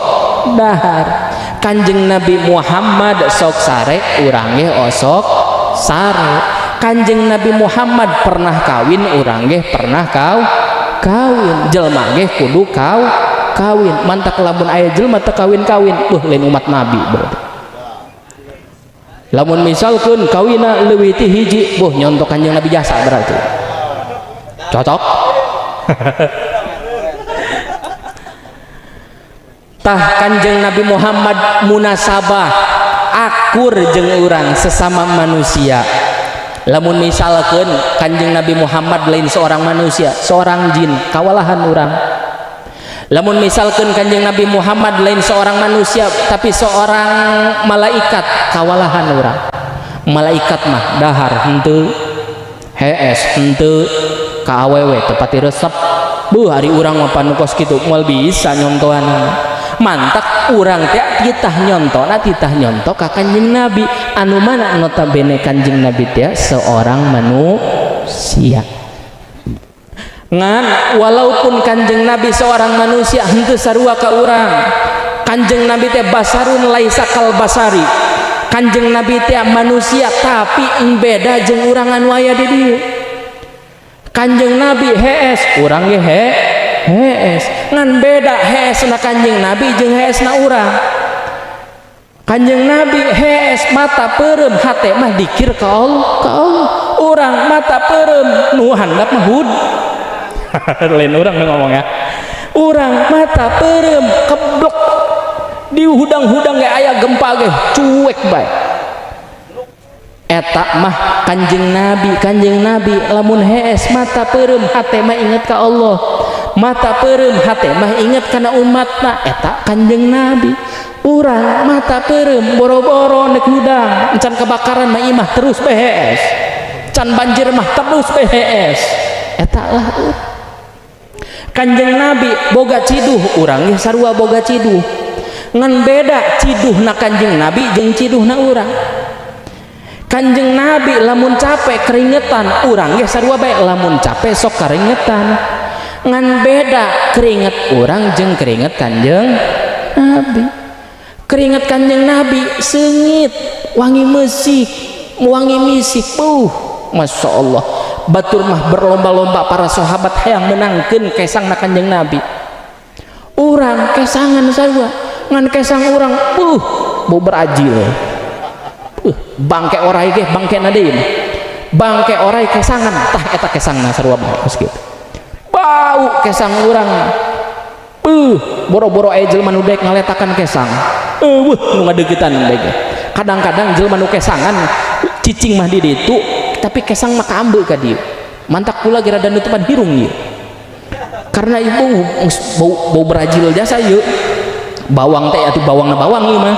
dahar. Kanjeng Nabi Muhammad sok sare, urang ge osok sare. Kanjeng Nabi Muhammad pernah kawin, urang ge pernah kawin. Jelma ge kudu kawin. Mantak lamun aya jelma teu kawin-kawin, beuh lain umat Nabi berarti. Lamun misalkeun kawina leuwih ti hiji, beuh nyontok Kanjeng Nabi jasa berarti. Cocok? Tah Kanjeng Nabi Muhammad munasabah akur jeung urang sesama manusia. Lamun misalkeun Kanjeng Nabi Muhammad lain seorang manusia, seorang jin, kawalahan urang. Lamun misalkeun Kanjeng Nabi Muhammad lain seorang manusia tapi seorang malaikat, kawalahan urang. Malaikat mah dahar henteu, hees henteu, Ka awewe teu pati resep. Buh, ari urang mah panu kos kitu moal bisa nyontohan. Mantak urang teh titah nyontona, titah nyonto ka Kanjeng Nabi, anu mana notabene Kanjeng Nabi teh seorang manusia. Ngan walaupun Kanjeng Nabi seorang manusia, henteu sarua ka urang. Kanjeng Nabi teh basarun laisa kal basari. Kanjeng Nabi teh manusia, tapi beda jeung urang anu aya di dieu. Kanjeng Nabi hees, urang ge hees, ngan beda hees na Kanjeng Nabi jeung hees na urang. Kanjeng Nabi hees, mata peureum, hate mah dikir ka Allah, ka Allah. Urang mata peureum, nu handap mah hud lain. Urang ngomong ya, urang mata peureum, keblok di hudang-hudang ge, aya gempa ge cuek bae. Eta mah Kanjeng Nabi. Kanjeng Nabi lamun hees, mata peureum, hate mah inget ka Allah. Mata peureum, hate mah inget kana umatna. Eta Kanjeng Nabi. Urang mata peureum, boro-boro nek hudang, encan kebakaran mah imah terus hees, can banjir mah terus hees. Eta lah. Kanjeng Nabi boga ciduh, urang ge sarua boga ciduh, ngan beda ciduhna Kanjeng Nabi jeung ciduhna urang. Kanjeng Nabi lamun capek keringetan, urang ge sarua bae, lamun capek sok keringetan, ngan beda keringet urang jeung keringet Kanjeng Nabi. Keringet Kanjeng Nabi seungit, wangi mesik, wangi misik. Masya Allah, batur mah berlomba-lomba para sahabat hayang menangkeun kesangna Kanjeng Nabi. Urang kesangan sarua, ngan kesang urang bau berajil, bangke orai ge, bangke na deui, bangke orai kesangan. Tah, eta kesangna sarua bae geus kitu bau kesang urang. Boro-boro aya jelema nu daek ngaletakan kesang, eueuh nu ngadeuketan bae. Kadang-kadang jelema nu kesangan cicing mah di ditu, tapi kesang mah kaambeul ka dieu. Mantak kula ge rada nutupan hirung ieu, karena ibu bau, bau berajil jasa ieu bawang teh atuh, bawang na bawang ieu mah.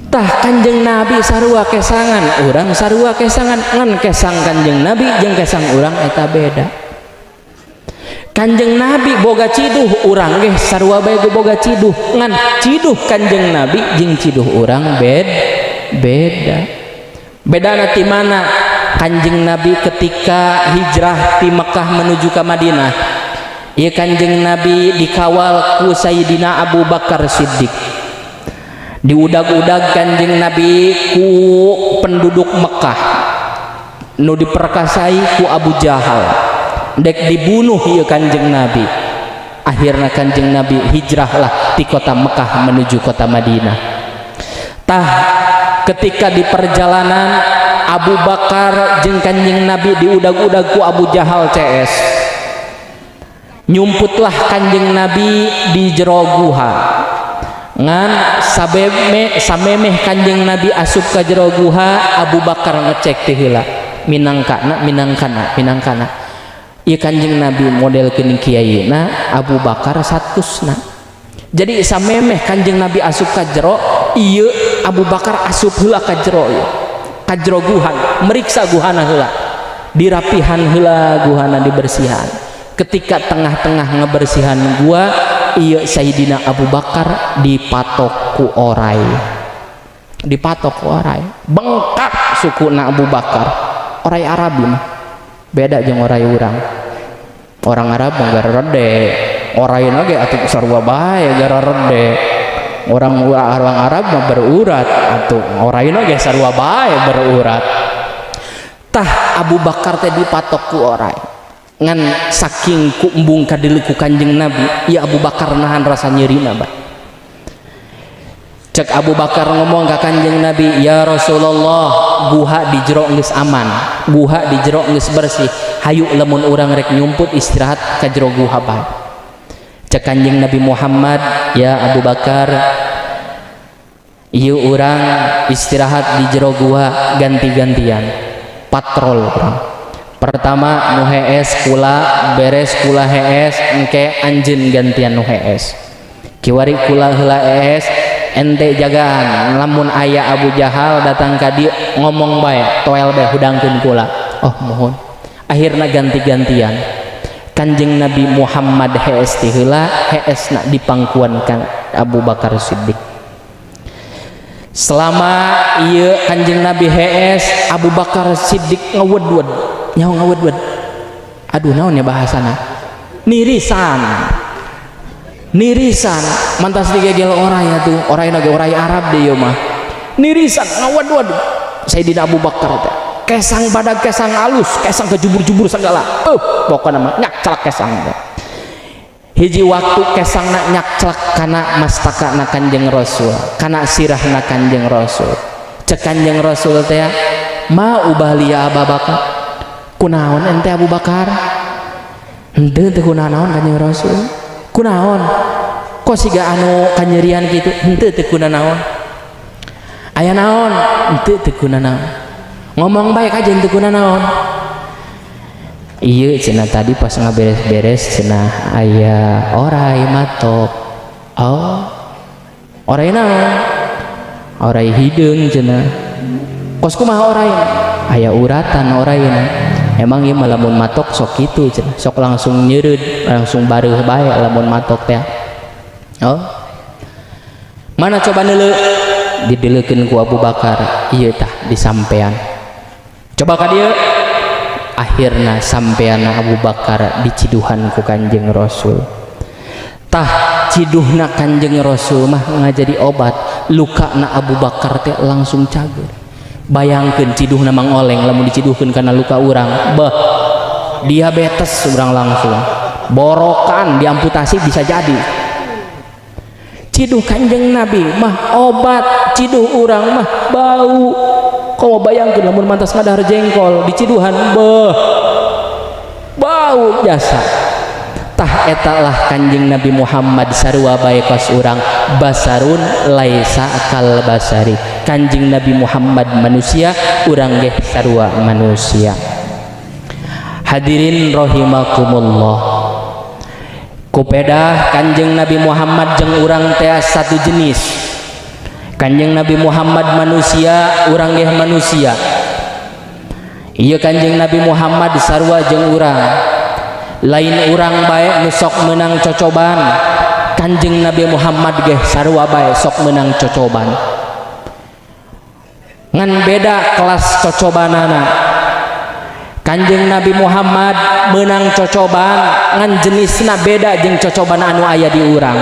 Tah, Kanjeng Nabi sarua kesangan, urang sarua kesangan, ngan kesang Kanjeng Nabi jeung kesang urang eta beda. Kanjeng Nabi boga ciduh, urang ge sarua bae ge boga ciduh, ngan ciduh Kanjeng Nabi jeung ciduh urang beda. Bedana ti mana? Kanjeng Nabi ketika hijrah di Mekah menuju ke Madinah ya, Kanjeng Nabi dikawal ku Sayyidina Abu Bakar Siddiq. Diudag-udag Kanjeng Nabi ku penduduk Mekah nu diperkasai ku Abu Jahal, dek dibunuh ieu Kanjeng Nabi. Akhirnya Kanjeng Nabi hijrahlah di kota Mekah menuju kota Madinah. Tah, ketika di perjalanan Abu Bakar jeung Kanjeng Nabi diudag-udag ku Abu Jahal CS, nyumputlah Kanjeng Nabi di jero guha. Ngan sabeme samemeh Kanjeng Nabi asup ka jero guha, Abu Bakar ngecek teh heula, minangkana, minangkana, minangkana ieu Kanjeng Nabi model geuning kiai na, Abu Bakar satusna. Jadi samemeh Kanjeng Nabi asup ka jero ieu, Abu Bakar asup heula ka jero ieu, ka jero guha, meriksa guhana heula, dirapihan heula guhana, dibersihan. Ketika tengah-tengah ngebersihan gua iya, Sayyidina Abu Bakar dipatok ku orai, dipatok ku orai, bengkak suku na Abu Bakar. Orai Arab mah beda jeung orai urang. Orang Arab mah garede orai ge atuh, sarua bae garede. Orang orang Arab mah berurat atuh, orai ge sarua bae berurat. Tah, Abu Bakar teh dipatok ku orai, ngan saking ku embung kadeuleu ku Kanjeng Nabi ya, Abu Bakar nahan rasa nyerina bah. Cek Abu Bakar ngomong ke Kanjeng Nabi, "Ya Rasulullah, guha di jero geus aman, guha di jero geus bersih. Hayu lamun urang rek nyumput istirahat ka jero guha bae." Cek Kanjeng Nabi Muhammad, "Ya Abu Bakar, ieu urang istirahat di jero guha ganti-gantian patrol. Urang pertama nu hees kula, beres kula hees, engke anjeun gantian nu hees. Kiwari kula heula hees, ente jagaan. Lamun aya Abu Jahal datang ka dieu, ngomong bae, toel bae, hudangkeun kula." "Oh, mohon." Akhirnya ganti-gantian. Kanjeng Nabi Muhammad hees ti heula, heesna dipangkuan Kang Abu Bakar Siddiq. Selama ieu Kanjeng Nabi hees, Abu Bakar Siddiq ngawed-wed nyaho. Ngawed-wed, aduh, naon ya bahasana, nirisan, nirisan mantas digegel oray atuh. Oray lagi, oray Arab deh ieu mah. Nirisan, ngawed-wed Sayyidina Abu Bakar teh. Kesang badag, kesang alus, kesang kejubur-jubur segala, pokoknya mah nyakclak kesang teh. Hiji waktu kesangna nyakclak kana mastakana Kanjeng Rasul, kana sirahna Kanjeng Rasul. Cek Kanjeng Rasul teh, "Ma ubali ya Abu Bakar?" Kunaon ente, Abu Bakar? Henteu, teu kunaon, Kanjeng Rasul. Kunaon kok siga anu kanyerian gitu? Henteu, teu kunanaon. Aya naon? Henteu, teu kunanaon. Ngomong baik aja, henteu kunanaon. Iya cenah, tadi pas ngaberes-beres cenah aya oray matok. Oh, oray naon? Oray hideung cenah. Kos kumaha oray? Aya uratan orayna. Emang ieu mah lamun matok sok kitu cenah, sok langsung nyeureud, langsung bareuh bae lamun matok teh. Oh, mana, coba neuleu. Dideleukeun ku Abu Bakar. Ieu tah disampean, coba ka dieu. Akhirna sampean Abu Bakar diciduhan ku Kanjeng Rasul. Tah, ciduhna Kanjeng Rasul mah ngajadi obat luka na Abu Bakar teh, langsung cager. Bayangkeun ciduhna Mang Oleng lamun diciduhkeun kana luka urang, beh, diabetes urang langsung borokan, diamputasi bisa jadi. Ciduh Kanjeng Nabi mah obat, ciduh urang mah bau. Kau bayangkeun lamun mantas ngadahar jengkol diciduhan, beuh, bau jasa. Tah, eta lah Kanjeng Nabi Muhammad, sarua bae kos urang, basarun laisa kal basari. Kanjeng Nabi Muhammad manusia, urang ge sarua manusia. Hadirin rahimakumullah, kupedah Kanjeng Nabi Muhammad jeung urang teh satu jenis. Kanjeng Nabi Muhammad manusia, urang ge manusia. Iya, Kanjeng Nabi Muhammad sarua jeung urang. Lain urang bae nu sok menang cocoban, Kanjeng Nabi Muhammad ge sarua bae sok menang cocoban, ngan beda kelas cocobanana. Kanjeng Nabi Muhammad menang cocoban, ngan jenisna beda jeung cocoban anu aya di urang.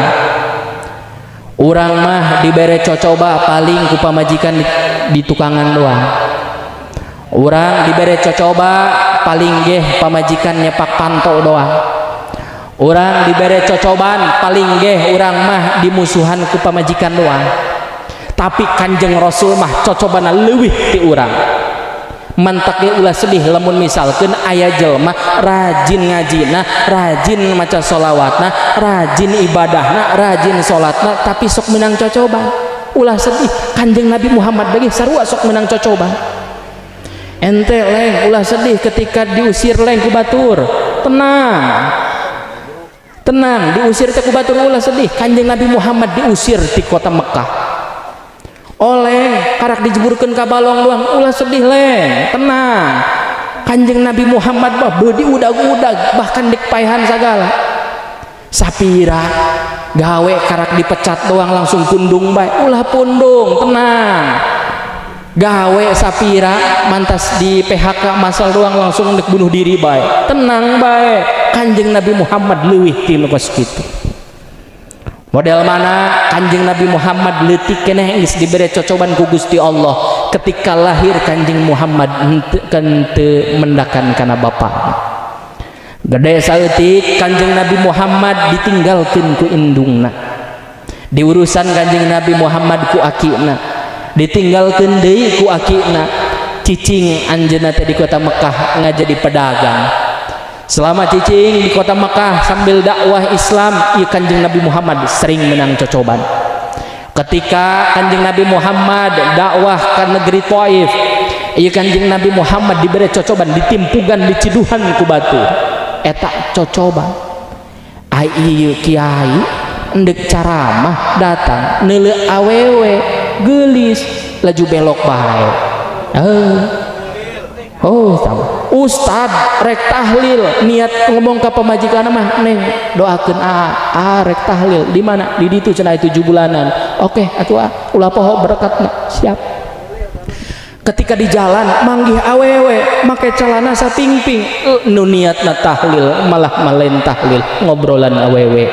Urang mah dibere cocoba paling ku pamajikan di tukangan doang. Urang dibere cocoba paling geh pamajikan nyepak panto doang. Urang dibere cocoban paling geh urang mah dimusuhan ku pamajikan doang. Tapi Kanjeng Rasul mah cocobana leuwih ti urang. Mantak ge ulah sedih lamun misalkeun aya jelema rajin ngajina, rajin maca sholawatna, rajin ibadahna, rajin salatna, tapi sok menang cocoban. Ulah sedih, Kanjeng Nabi Muhammad bagi sarua sok menang cocoban. Ente leng, ulah sedih ketika diusir leng ku batur. Tenang, tenang, diusir teh ku batur ulah sedih. Kanjeng Nabi Muhammad diusir di kota Mekah. Oleh karak dijeburkeun ka balong doang, ulah sedih leng, tenang. Kanjeng Nabi Muhammad mah beudi udag-udag, bahkan dikpaehan sagala. Sapira gawe karak dipecat doang langsung pundung bae, ulah pundung, tenang. Gawe sapira mantas di PHK masal doang langsung dek bunuh diri bae, tenang bae. Kanjeng Nabi Muhammad leuwih ti nu kos kitu. Model mana? Kanjeng Nabi Muhammad leutik keneh geus dibere cocoban ku Gusti Allah. Ketika lahir, Kanjeng Muhammad henteu henteu mendakan kana bapakna. Gede saeutik, Kanjeng Nabi Muhammad ditinggalkeun ku indungna, diurusan Kanjeng Nabi Muhammad ku akina, ditinggalkeun deui ku akina. Cicing anjeunna teh di kota Mekah, ngajadi pedagang. Selama cicing di kota Mekah sambil dakwah Islam, ieu Kanjeng Nabi Muhammad sering menang cocoban. Ketika Kanjeng Nabi Muhammad dakwah ke negeri Taif, ieu Kanjeng Nabi Muhammad diberi cocoban, ditimpugan, diciduhan ku batu. Eta cocoban. Ai ieu kiai endek caramah datang neuleu awewe geulis, laju belok bae. Eh, oh, tahu. Ustad rek tahlil, niat ngomong ke pamajikan mah, "Neng, doakeun a a rek tahlil." Di mana? Di ditu cenah, 7 bulanan. Oke atuh ah, ulah poho berkatna. Siap. Ketika di jalan manggih awewe make celana sapingping, nu niatna tahlil malah malen tahlil, ngobrolan awewe.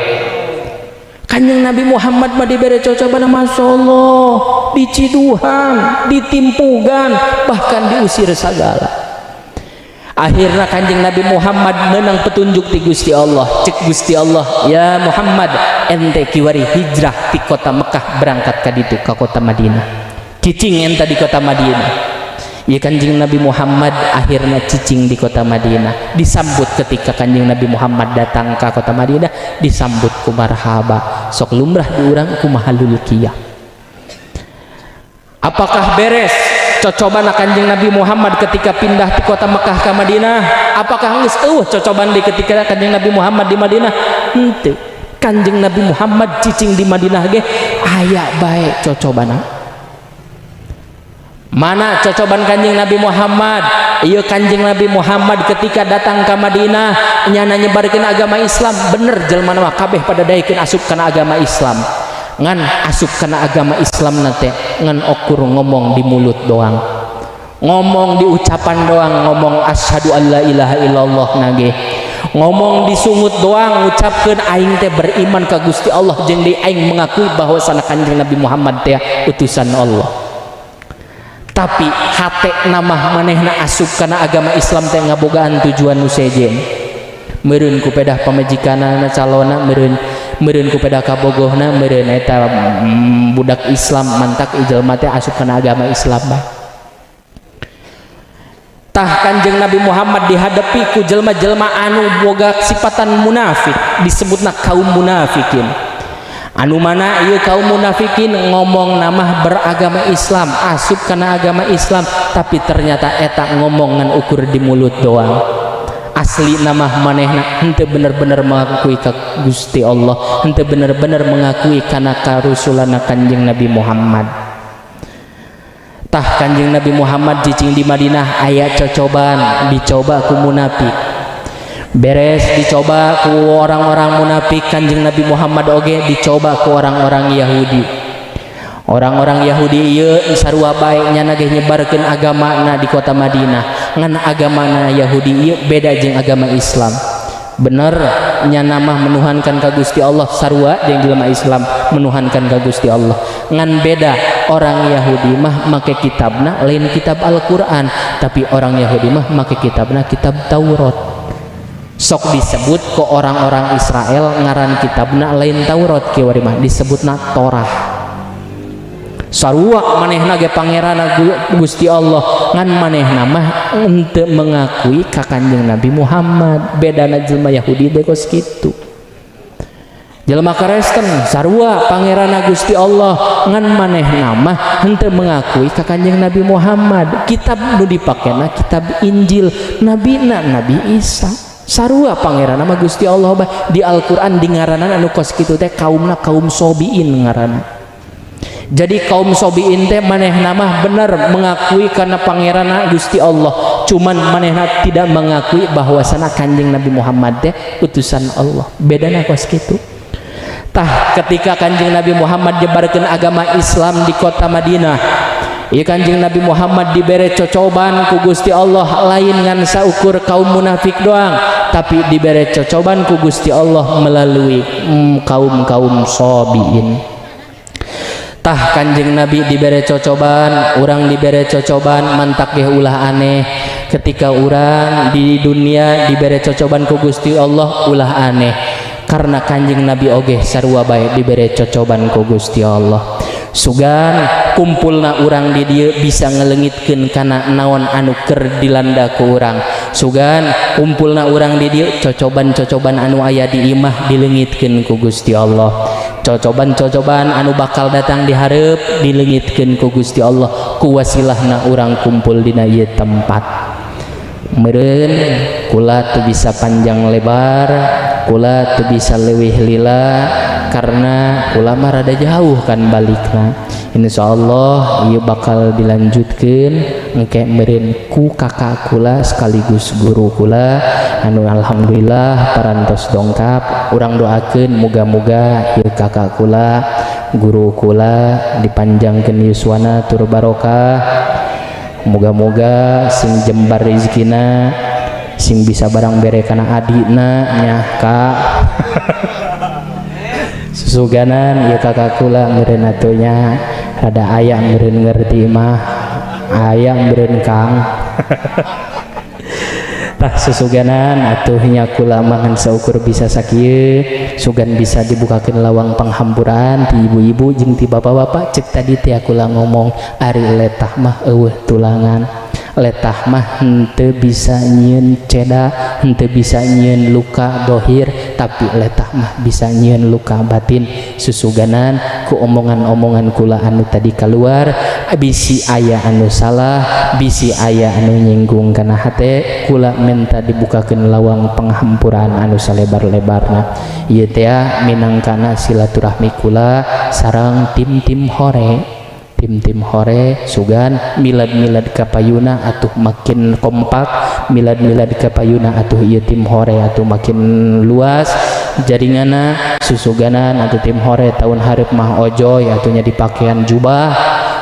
Kanjeng Nabi Muhammad mah dibere cocobana, Masya Allah, diciduhan, ditimpugan, bahkan diusir segala. Akhirnya Kanjeng Nabi Muhammad menang petunjuk ti Gusti Allah. Cek Gusti Allah, "Ya Muhammad, ente kiwari hijrah ti kota Mekah, berangkat ka ditu, ka kota Madinah, cicing ente di kota Madinah." Ya, Kanjeng Nabi Muhammad akhirnya cicing di kota Madinah. Disambut, ketika Kanjeng Nabi Muhammad datang ke kota Madinah, disambut ku marhaba. Sok lumrah di urang kumaha lulkiyah. Apakah beres cocoban Kanjeng Nabi Muhammad ketika pindah di kota Mekah ke Madinah? Apakah geus eueuh cocoban di ketika Kanjeng Nabi Muhammad di Madinah? Henteu. Kanjeng Nabi Muhammad cicing di Madinah ge aya bae cocobana. Mana cocoban Kanjeng Nabi Muhammad? Iya, Kanjeng Nabi Muhammad ketika datang ke Madinah nyana nyebarkeun agama Islam. Bener, jelema mah kabeh pada daekeun asup kana agama Islam. Ngan asup kana agama Islam nate ngan ukur ngomong di mulut doang, ngomong di ucapan doang, ngomong asyhadu alla ilaha illallah nage ngomong di sungut doang, ngucapkeun aing teh beriman ka Gusti Allah jeung di aing mengakui bahwa sana Kanjeng Nabi Muhammad teh utusan Allah. Tapi hate nama manehna asup kana agama Islam teh ngabogaan tujuan nu sejen. Meureun ku pedah pamajikanana, calona meureun, meureun ku pedah kabogohna meureun, eta budak Islam mantak jelema teh asup kana agama Islam bah. Tah, Kanjeng Nabi Muhammad dihadapi ku jelma-jelma anu boga sifatan munafik, disebutna kaum munafikin. Anu mana ieu kaum munafikin ngomong nama beragama Islam, asup kana agama Islam, tapi ternyata eta ngomong ngan ukur di mulut doang. Asli nama manehna henteu bener-bener mengakui ka Gusti Allah, henteu bener-bener mengakui kana karusulana Kanjeng Nabi Muhammad. Tah, Kanjeng Nabi Muhammad cicing di Madinah aya cocoban, dicoba ku munafik. Beres dicoba ku orang-orang munafik, Kanjeng Nabi Muhammad oge dicoba ku orang-orang Yahudi. Orang-orang Yahudi ieu sarua bae, nyana ge nyebarkeun agamana di kota Madinah. Ngan agamana Yahudi ieu beda jeung agama Islam. Bener, nyana mah menuhankan ka Gusti Allah, sarua jeung jelema Islam menuhankan ka Gusti Allah. Ngan beda, orang Yahudi mah make kitabna lain kitab Al-Qur'an, tapi orang Yahudi mah make kitabna kitab Taurat. Sok disebut ke orang-orang Israel ngaran kitabna lain Taurat, kiwari mah disebutna Torah. Sarua manehna ge pangeran Gusti Allah, ngan manehna mah henteu mengakui ka Kanjeng Nabi Muhammad. Bedana jelema Yahudi teh kos kitu. Jelema Kristen sarua pangeran Gusti Allah, ngan manehna mah henteu mengakui ka Kanjeng Nabi Muhammad. Kitab nu dipakena kitab Injil, nabina Nabi Isa. Sarua pangeran mah Gusti Allah bah. Di Al-Qur'an di ngaranan anu kos kitu teh kaumna kaum sobiin ngaranna. Jadi kaum sobiin teh manehna mah bener mengakui karena pangeran Gusti Allah, cuman manehna tidak mengakui bahwasana Kanjeng Nabi Muhammad teh utusan Allah. Bedana kos kitu. Tah, ketika Kanjeng Nabi Muhammad nyebarkeun agama Islam di kota Madinah, ieu Kanjeng Nabi Muhammad dibere cocoban ku Gusti Allah lain ngan saukur kaum munafik doang, tapi dibere cocoban ku Gusti Allah melalui kaum-kaum sobiin. Tah, Kanjeng Nabi dibere cocoban, urang dibere cocoban, mantak ge ulah aneh ketika urang di dunia dibere cocoban ku Gusti Allah. Ulah aneh karena Kanjeng Nabi oge sarua bae dibere cocoban ku Gusti Allah. Sugan kumpulna urang di dieu bisa ngeleungitkeun kana naon anu keur dilanda ku urang. Sugan kumpulna urang di dieu, cocoban-cocoban anu aya di imah dileungitkeun ku Gusti Allah, cocoban-cocoban anu bakal datang di hareup dileungitkeun ku Gusti Allah ku wasilahna urang kumpul dina ieu tempat. Meureun kula teu bisa panjang lebar, kula teu bisa leuwih lila karena kula mah rada jauh kan balikna. Insyaallah ieu bakal dilanjutkeun engke meureun ku kakak kula sekaligus guru kula anu alhamdulillah parantos dongkap. Urang doakeun muga-muga ieu kakak kula, guru kula, dipanjangkeun yuswana tur barokah, muga-muga sing jembar rezekina, sing bisa barang bere kana adina nya. Kak, susuganan ieu kakak kula meureun atuh nya rada aya meureun ngerti mah, aya meureun Kang. Tah, susuganan atuh nya, kula mah ngan saukur bisa sakieu. Sugan bisa dibukakeun lawang panghampuran ti ibu-ibu jeung ti bapak-bapak. Cek tadi teh kula ngomong, ari letah mah euweuh tulangan. Letah mah henteu bisa nyieun ceda, henteu bisa nyieun luka dohir, tapi letah mah bisa nyieun luka batin. Susuganan ku omongan-omongan kula anu tadi keluar bisi aya anu salah, bisi aya anu nyinggung kana hate, kula minta dibukakeun lawang panghampuran anu salebar-lebarna. Ieu teh minangkana silaturahmi kula sareng tim-tim hore, tim-tim hore. Sugan milad-milad kapayuna atuh makin kompak, milad-milad kapayuna atuh ieu tim hore atuh makin luas jaringanna. Susuganan atuh tim hore tahun hareup mah ojoy atuh nya dipakean jubah,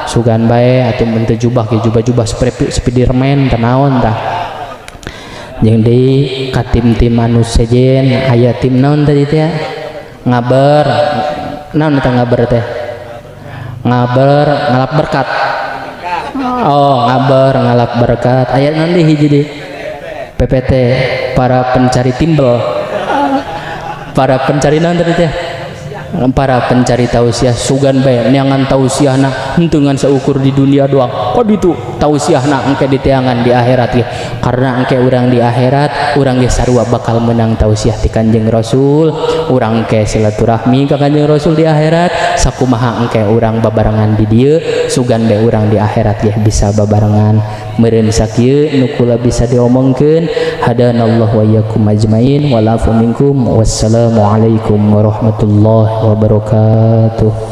sugan bae atuh. Mun teu jubah ge jubah-jubah Spiderman tah naon tah. Jeung deui ka tim-tim anu sejen, aya tim naon tadi teh, ngaber naon eta, ngaber teh, ngaber ngalap berkat, oh, ngaber ngalap berkat. Aya nanti hiji di PPT, para pencari timbel, para pencari naon tadi teh, para pencari tausiah. Sugan bae neangan tausiahna henteu ngan saukur di dunia doang kok ditu tausiahna, engke diteangan di akhirat ge, karena engke urang di akhirat urang ge sarua bakal menang tausiah ti Kanjeng Rasul. Urang ke silaturahmi ka Kanjeng Rasul di akhirat. Sakumaha engke urang babarengan di dieu, sugan bae urang di akhirat ge bisa babarengan. Meureun sakieu nu kula bisa diomongkeun. Hadanallahu wa iyyakum ajmain wal afu minkum. Wassalamualaikum warahmatullahi wabarakatuh.